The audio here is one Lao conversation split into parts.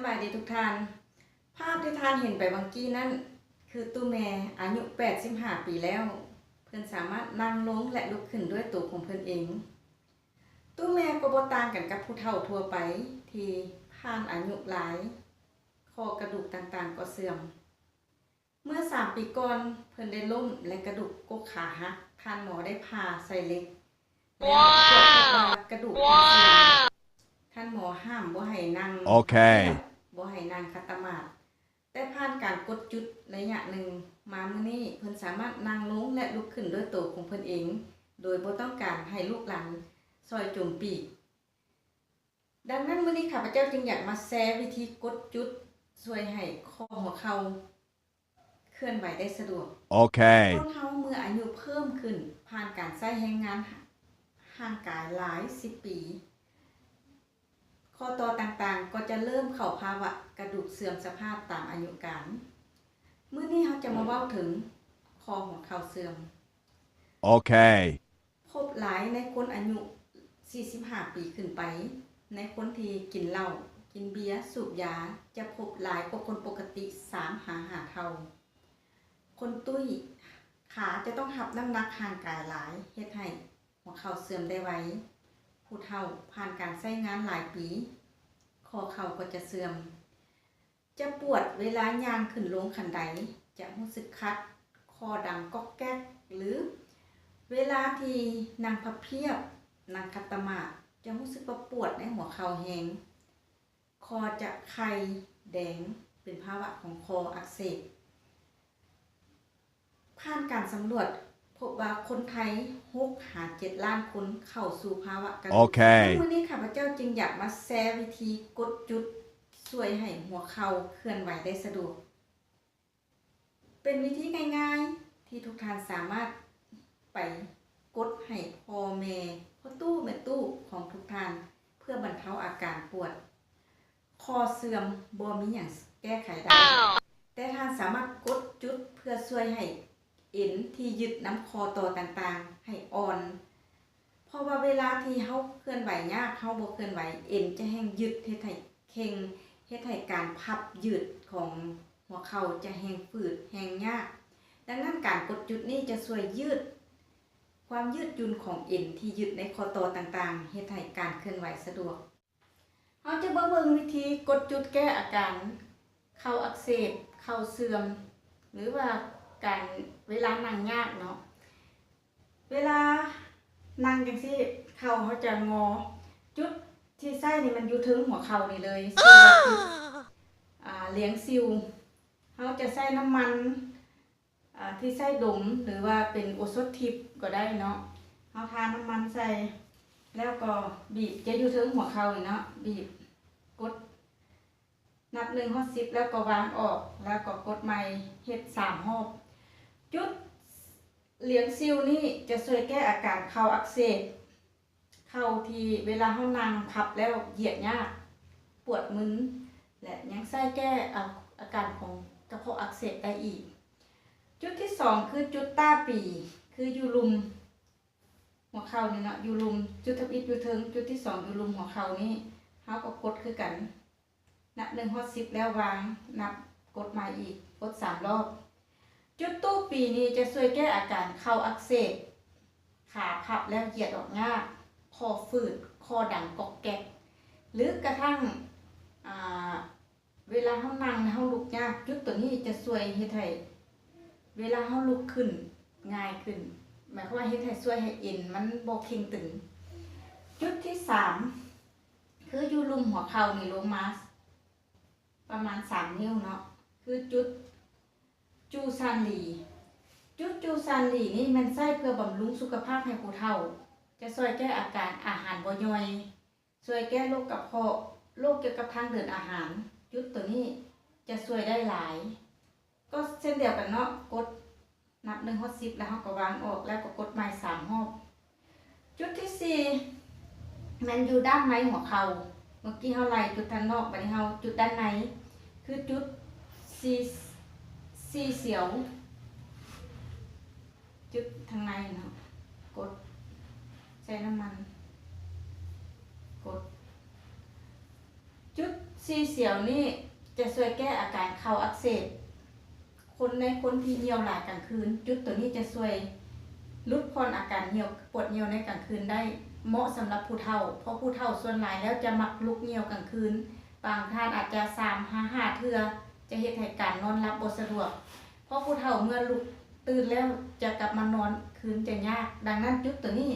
ສະບາຍດີທຸກທ່ານ. ພາບທີ່ທ່ານເຫັນໄປຫວ່າງກີ້ນັ້ນ ຄືຕູ້ແມ່ອາຍຸແປດສິບຫ້າປີແລ້ວ. ເພິ່ນສາມາດນັ່ງລົງ ແລະ ລຸກຂຶ້ນດ້ວຍໂຕຂອງເພິ່ນເອງ. ຕູ້ແມ່ກໍບໍ່ຕ່າງກັນກັບຜູ້ເຖົ້າທົ່ວໄປທີ່ຜ່ານອາຍຸຫຼາຍ, ຂໍ້ກະດູກຕ່າງໆກໍເສື່ອມ. ເມື່ອສາມປີກ່ອນ ເພິ່ນໄດ້ລົ້ມ ແລະ ກະດູກກົກຂາຫັກ. ທ່ານໝໍໄດ້ຜ່າໃສ່ເຫຼັກ ແລະ ກວດພົບວ່າກະດູກຫັກສ່ຽນ. ທ່ານໝໍຫ້າມບໍ່ໃຫ້ນັ່ງ ໂອເຄ ບໍ່ໃຫ້ນັ່ງຂັດຕະໝາດ. ແຕ່ຜ່ານການກົດຈຸດໄລຍະໜຶ່ງມາ, ມື້ນີ້ເພິ່ນສາມາດນັ່ງລົງ ແລະ ລຸກຂຶ້ນດ້ວຍໂຕຂອງເພິ່ນເອງ ໂດຍບໍ່ຕ້ອງການໃຫ້ລູກຫຼານຊ່ອຍຈູງປີກ. ດັ່ງນັ້ນ, ມື້ນີ້ຂ້າພະເຈົ້າຈຶ່ງຢາກມາແຊວິທີກົດຈຸດ ຊ່ວຍໃຫ້ຂໍ້ຫົວເຂົ່າເຄື່ອນໄຫວໄດ້ສະດວກ. ໂອເຄ ຄົນເຮົາເມື່ອອາຍຸເພີ່ມຂຶ້ນ ຜ່ານການໃຊ້ແຮງງານຮ່າງກາຍຫຼາຍສິບປີ, ຂໍ້ຕໍ່ຕ່າງໆກໍຈະເລີ່ມເຂົ້າພາວະກະດູກເສື່ອມສະພາບຕາມອາຍຸການ. ມື້ນີ້ເຮົາຈະມາເວົ້າເຖິງຂໍ້ຫົວເຂົ່າເສື່ອມ. ໂອເຄ ພົບຫຼາຍໃນຄົນອາຍຸສີ່ສິບຫ້າປີຂຶ້ນໄປ. ໃນຄົນທີ່ກິນເຫຼົ້າ, ກິນເບຍ, ສູບຢາ ຈະພົບຫຼາຍກວ່າຄົນປົກກະຕິສາມຫາຫ້າເທົ່າ. ຄົນຕຸ້ຍ ຂາຈະຕ້ອງຮັບນ້ຳໜັກຮ່າງກາຍຫຼາຍ, ເຮັດໃຫ້ຫົວເຂົ່າເສື່ອມໄດ້ໄວ. ຜູ້ເຖົ້າຜ່ານການໃຊ້ງານຫຼາຍປີ, ຂໍ້ເຂົ່າກໍຈະເສື່ອມ. ຈະປວດເວລາຍ່າງຂຶ້ນລົງຂັ້ນໄດ, ຈະຮູ້ສຶກຄັດ, ຄໍດັງກອກແກກ ຫຼື ເວລາທີ່ນັ່ງພັບພຽບ, ນັ່ງຂັດຕະໝາດ, ຈະຮູ້ສຶກວ່າປວດໃນຫົວເຂົ່າແຮງ, ຄໍຈະໄຂ່, ແດງ, ເປັນພາວະຂອງຄໍອັກເສບ. ຜ່ານການສຳຫຼວດພົບວ່າຄົນໄທຫົກຫາເຈັດລ້ານຄົນເຂົ້າສູ່ພາວະກະດູກເສື່ອມ. ໂອເຄ ມື້ນີ້ຂ້າພະເຈົ້າຈຶ່ງຢາກມາແຊວິທີກົດຈຸດ ຊ່ວຍໃຫ້ຫົວເຂົ່າເຄື່ອນໄຫວໄດ້ສະດວກ. ເປັນວິທີງ່າຍໆທີ່ທຸກທ່ານສາມາດໄປກົດໃຫ້ພໍ່ແມ່, ພໍ່ຕູ້, ແມ່ຕູ້ຂອງທຸກທ່ານ ເພື່ອບັນເທົາອາການປວດ. ຂໍ້ເສື່ອມບໍ່ມີຫຍັງແກ້ໄຂໄດ້, ແຕ່ທ່ານສາມາດກົດຈຸດເພື່ອຊ່ວຍໃຫ້ເອັນທີ່ຍຶດນຳຂໍ້ຕໍ່ຕ່າງໆໃຫ້ອ່ອນ. ເພາະວ່າເວລາທີ່ເຮົາເຄື່ອນໄຫວຍາກ, ເຮົາບໍ່ເຄື່ອນໄຫວ, ເອັນຈະແຮ່ງຍຶດ, ເຮັດໃຫ້ເຄັ່ງ, ເຮັດໃຫ້ການພັບຍືດຂອງຫົວເຂົ່າຈະແຮ່ງຝືດ, ແຮ່ງຍາກ. ດັ່ງນັ້ນ, ການກົດຈຸດນີ້ຈະຊ່ວຍຍືດ, ຄວາມຍືດຫຍຸ້ນຂອງເອັນທີ່ຍຶດໃນຂໍ້ຕໍ່ຕ່າງໆ ເຮັດໃຫ້ການເຄື່ອນໄຫວສະດວກ. ເຮົາຈະມາເບິ່ງວິທີກົດຈຸດແກ້ອາການເຂົ່າອັກເສບ, ເຂົ່າເສື່ອມ ຫຼືວ່າການເວລານັ່ງຍາກເນາະ. ເວລານັ່ງຈັ່ງຊີ້ ເຂົ່າເຮົາຈະງໍ. ຈຸດທີ່ໃຊ້ນີ້ມັນຢູ່ເທິງຫົວເຂົ່ານີ້ເລີຍ, ຊື່ວ່າຈຸດ ອ່າ ຫຼຽງຊິວ. ເຮົາຈະໃຊ້ນ້ຳມັນ ອ່າ ທີ່ໃຊ້ດົມ ຫຼືວ່າເປັນໂອສົດທິບກໍໄດ້ເນາະ. ເຮົາທານ້ຳມັນໃສ່ ແລ້ວກໍບີບ, ຈະຢູ່ເທິງຫົວເຂົ່ານີ້ເນາະ, ບີບ ກົດ ນັບໜຶ່ງຮອດສິບ ແລ້ວກໍວາງອອກ, ແລ້ວກໍກົດໃໝ່, ເຮັດສາມຮອບ. ຈຸດຫຼຽງຊິວນີ້ຈະຊ່ວຍແກ້ອາການເຂົ່າອັກເສບ, ເຂົ່າທີ່ເວລາເຮົານັ່ງພັບແລ້ວຢຽດຍາກ, ປວດມຶນ ແລະ ຍັງຊ່ວຍແກ້ອາ ອາການຂອງກະເພາະອັກເສບໄດ້ອີກ. ຈຸດທີສອງ ຄືຈຸດຕາປີ, ຄືຢູ່ລຸ່ມຫົວເຂົ່ານີ້ເນາະ, ຢູ່ລຸ່ມ, ຈຸດທຳອິດຢູ່ເທິງ, ຈຸດທີສອງຢູ່ລຸ່ມຫົວເຂົ່ານີ້, ເຮົາກໍກົດຄືກັນ. ນັບໜຶ່ງຮອດສິບແລ້ວວາງ, ນັບ ກົດໃໝ່ອີກ, ກົດສາມຮອບ. ຈຸດຕູ້ປີນີ້ຈະຊ່ວຍແກ້ອາການເຂົ່າອັກເສບ, ຂາພັບແລ້ວຢຽດອອກຍາກ, ຄໍຝືດ, ຄໍດັງກອກແກກ ຫຼືກະທັ່ງ ອ່າ ເວລາເຮົານັ່ງແລ້ວເຮົາລຸກຍາກ, ຈຸດໂຕນີ້ຈະຊ່ວຍເຮັດໃຫ້ເວລາເຮົາລຸກຂຶ້ນງ່າຍຂຶ້ນ, ໝາຍຄວາມວ່າເຮັດໃຫ້ ຊ່ວຍໃຫ້ເອັນມັນບໍ່ເຄັ່ງຕຶງ. ຈຸດທີສາມ ຄືຢູ່ລຸ່ມຫົວເຂົ່ານີ້ລົງມາປະມານສາມນິ້ວເນາະ, ຄືຈຸດຈູຊານລີ. ຈຸດຈູຊານລີນີ້ແມ່ນໃຊ້ເພື່ອບຳລຸງສຸຂະພາບໃຫ້ຜູ້ເຖົ້າ, ຈະຊ່ວຍແກ້ອາການອາຫານບໍ່ຍ່ອຍ, ຊ່ວຍແກ້ໂລກກະເພາະ, ໂລກກ່ຽວກັບທາງເດີນອາຫານ. ຈຸດໂຕນີ້ຈະຊ່ວຍໄດ້ຫຼາຍ. ກໍເຊັ່ນດຽວກັນເນາະ, ກົດ ນັບໜຶ່ງຮອດສິບ ແລ້ວເຮົາກໍວາງອອກ, ແລ້ວກໍກົດໃໝ່ສາມຮອບ. ຈຸດທີສີ່ ແມ່ນຢູ່ດ້ານໃນຫົວເຂົ່າ. ເມື່ອກີ້ເຮົາໄລ່ຈຸດທາງນອກ, ບັດນີ້ເຮົາຈຸດດ້ານໃນ ຄືຈຸດສີ ສີສຽວ, ຈຸດທາງໃນເນາະ, ກົດ ໃສ່ນ້ຳມັນ, ກົດ ຈຸດ ສີຂຽວນີ້ຈະຊ່ວຍແກ້ອາການເຂົ່າອັກເສບ ຄົນ ໃນຄົນທີ່ຍ່ຽວຫຼາຍກາງຄືນ. ຈຸດໂຕນີ້ຈະຊ່ວຍຫຼຸດຜ່ອນອາການຍ່ຽວ ປວດຍ່ຽວໃນກາງຄືນໄດ້ ເໝາະສຳລັບຜູ້ເຖົ້າ ເພາະຜູ້ເຖົ້າສ່ວນຫຼາຍແລ້ວຈະມັກລຸກຍ່ຽວກາງຄືນ. ບາງທ່ານອາດຈະສາມຫາຫ້າເທື່ອ ຈະເຮັດໃຫ້ການນອນຫຼັບບໍ່ສະດວກ ເພາະຜູ້ເຖົ້າເມື່ອລຸກຕື່ນແລ້ວຈະກັບມານອນຄືນຈະຍາກ. ດັ່ງນັ້ນ ຈຸດໂຕນີ້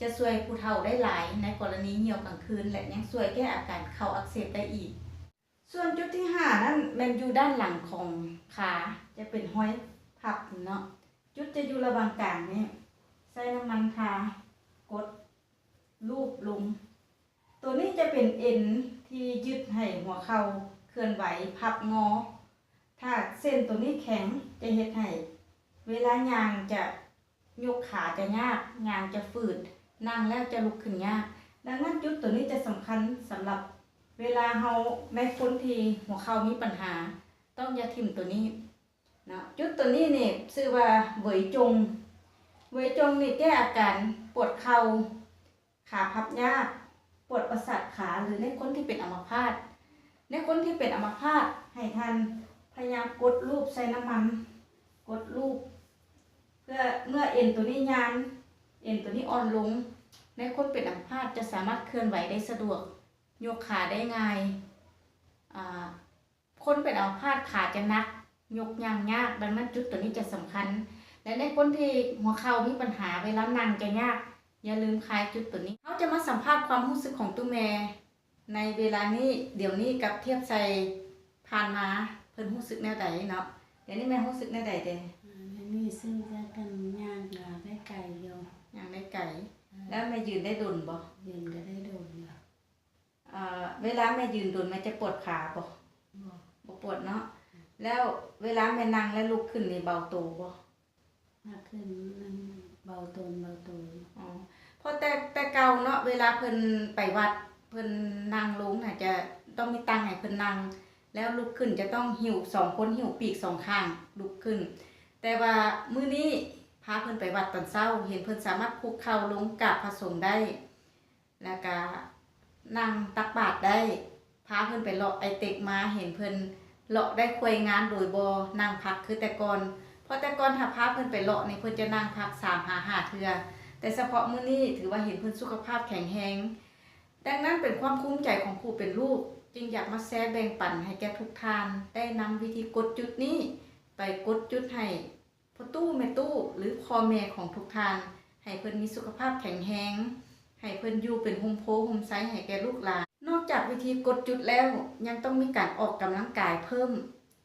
ຈະຊ່ວຍຜູ້ເຖົ້າໄດ້ຫຼາຍໃນກໍລະນີຍ່ຽວກາງຄືນ ແລະ ຍັງຊ່ວຍແກ້ອາການເຂົ່າອັກເສບໄດ້ອີກ. ສ່ວນຈຸດທີຫ້ານັ້ນແມ່ນຢູ່ດ້ານຫຼັງຂອງຂາ ຈະເປັນຮອຍພັບເນາະ. ຈຸດຈະຢູ່ລະຫວ່າງກາງນີ້ ໃຊ້ນ້ຳມັນທາ ກົດ ລູບລົງ. ໂຕນີ້ຈະເປັນເອັນທີ່ຍຶດໃຫ້ຫົວເຂົ່າເຄື່ອນໄຫວ ພັບງໍ. ຖ້າເສັ້ນໂຕນີ້ແຂງ ຈະເຮັດໃຫ້ເວລາຍ່າງຈະ ຍົກຂາຈະຍາກ, ຍ່າງຈະຝືດ, ນັ່ງແລ້ວຈະລຸກຂຶ້ນຍາກ. ດັ່ງນັ້ນ ຈຸດໂຕນີ້ຈະສຳຄັນສຳລັບເວລາເຮົາ ໃນຄົນທີ່ຫົວເຂົ່າມີບັນຫາ, ຕ້ອງຢ່າຖິ້ມໂຕນີ້ເນາະ. ຈຸດໂຕນີ້ນີ້ຊື່ວ່າເຫວີຍຈົງ. ເຫວີຍຈົງນີ້ແກ້ອາການປວດເຂົ່າ, ຂາພັບຍາກ, ປວດປະສາດຂາ ຫຼື ໃນຄົນທີ່ເປັນອຳມະພາດ. ໃນຄົນທີ່ເປັນອຳມະພາດ ໃຫ້ທ່ານພະຍາຍາມກົດລູບໃສ່ນ້ຳມັນ, ກົດລູບ ເພື່ອເມື່ອເອັນໂຕນີ້ຍານ, ເອັນໂຕນີ້ອ່ອນລົງ, ໃນຄົນເປັນອຳມະພາດຈະສາມາດເຄື່ອນໄຫວໄດ້ສະດວກ, ຍົກຂາໄດ້ງ່າຍ. ອາ ຄົນເປັນອຳມະພາດຂາຈະໜັກ, ຍົກຍ່າງຍາກ, ດັ່ງນັ້ນຈຸດໂຕນີ້ຈະສຳຄັນ. ແລະ ໃນຄົນທີ່ຫົວເຂົ່າມີບັນຫາ, ເວລານັ່ງຈະຍາກ, ຢ່າລືມຄາຍຈຸດໂຕນີ້. ເຮົາຈະມາສຳພາດຄວາມຮູ້ສຶກຂອງຕູ້ແມ່ໃນເວລານີ້, ດຽວນີ້ກັບທຽບໃສ່ຜ່ານມາ, ເພິ່ນຮູ້ສຶກແນວໃດເນາະ? ດຽວນີ້ແມ່ຮູ້ສຶກແນວໃດແດ່? ອາ ດຽວນີ້ຮູ້ສຶກວ່າຍ່າງກໍໄດ້ໄກຢູ່. ຍ່າງໄດ້ໄກ. ອາ ແລ້ວແມ່ຢືນໄດ້ດົນບໍ່? ຢືນກໍໄດ້ດົນຢູ່. ເອີ ເວລາແມ່ຢືນດົນ ແມ່ຈະປວດຂາບໍ່? ບໍ່ ບໍ່ປວດເນາະ. ແລ້ວເວລາແມ່ນັ່ງແລ້ວລຸກຂຶ້ນນີ້ເບົາໂຕບໍ່? ນັ່ງຂຶ້ນ ນັ່ງເບົາຕົນ ເບົາໂຕ. ອໍ ເພາະແຕ່ ແຕ່ເກົ່າເນາະ ເວລາເພິ່ນໄປວັດ ເພິ່ນນັ່ງລົງນະ ຈະຕ້ອງມີຕັ່ງໃຫ້ເພິ່ນນັ່ງ ແລ້ວລຸກຂຶ້ນຈະຕ້ອງຫິ້ວ ສອງຄົນຫິ້ວປີກສອງຂ້າງລຸກຂຶ້ນ. ແຕ່ວ່າມື້ນີ້ພາເພິ່ນໄປວັດຕອນເຊົ້າ ເຫັນເພິ່ນສາມາດຄຸກເຂົ່າລົງກາບພະສົງໄດ້. ແລ້ວກະນັ່ງຕັກບາດໄດ້, ພາເພິ່ນໄປເລາະໄອເຕັກມາ ເຫັນເພິ່ນເລາະໄດ້ຄວາຍງານໂດຍບໍ່ນັ່ງພັກຄືແຕ່ກ່ອນ. ເພາະແຕ່ກ່ອນຖ້າພາເພິ່ນໄປເລາະນີ້ ເພິ່ນຈະນັ່ງພັກສາມຫາຫ້າເທື່ອ, ແຕ່ສະເພາະມື້ນີ້ຖືວ່າເຫັນເພິ່ນສຸຂະພາບແຂງແຮງ. ດັ່ງນັ້ນເປັນຄວາມພູມໃຈຂອງຜູ້ເປັນລູກ, ຈຶ່ງຢາກມາແຊແບ່ງປັນໃຫ້ແກ່ທຸກທ່ານໄດ້ນຳວິທີກົດຈຸດນີ້ໄປກົດຈຸດໃຫ້ ພໍ່ຕູ້ແມ່ຕູ້ ຫຼື ພໍ່ແມ່ຂອງທຸກທ່ານ ໃຫ້ເພິ່ນມີສຸຂະພາບແຂງແຮງ, ໃຫ້ເພິ່ນຢູ່ເປັນຮົ່ມໂພຮົ່ມໄຊໃຫ້ແກ່ລູກຫຼານ. ນອກຈາກວິທີກົດຈຸດແລ້ວ ຍັງຕ້ອງມີການອອກກຳລັງກາຍເພີ່ມ.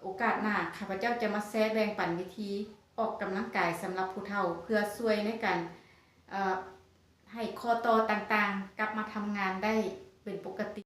ໂອກາດໜ້າ ຂ້າພະເຈົ້າຈະມາແຊແບ່ງປັນວິທີອອກກຳລັງກາຍສຳລັບຜູ້ເຖົ້າ ເພື່ອຊ່ວຍໃນການ ເອີ ໃຫ້ຂໍ້ຕໍ່ຕ່າງໆກັບມາທຳງານໄດ້ເປັນປົກກະຕິ.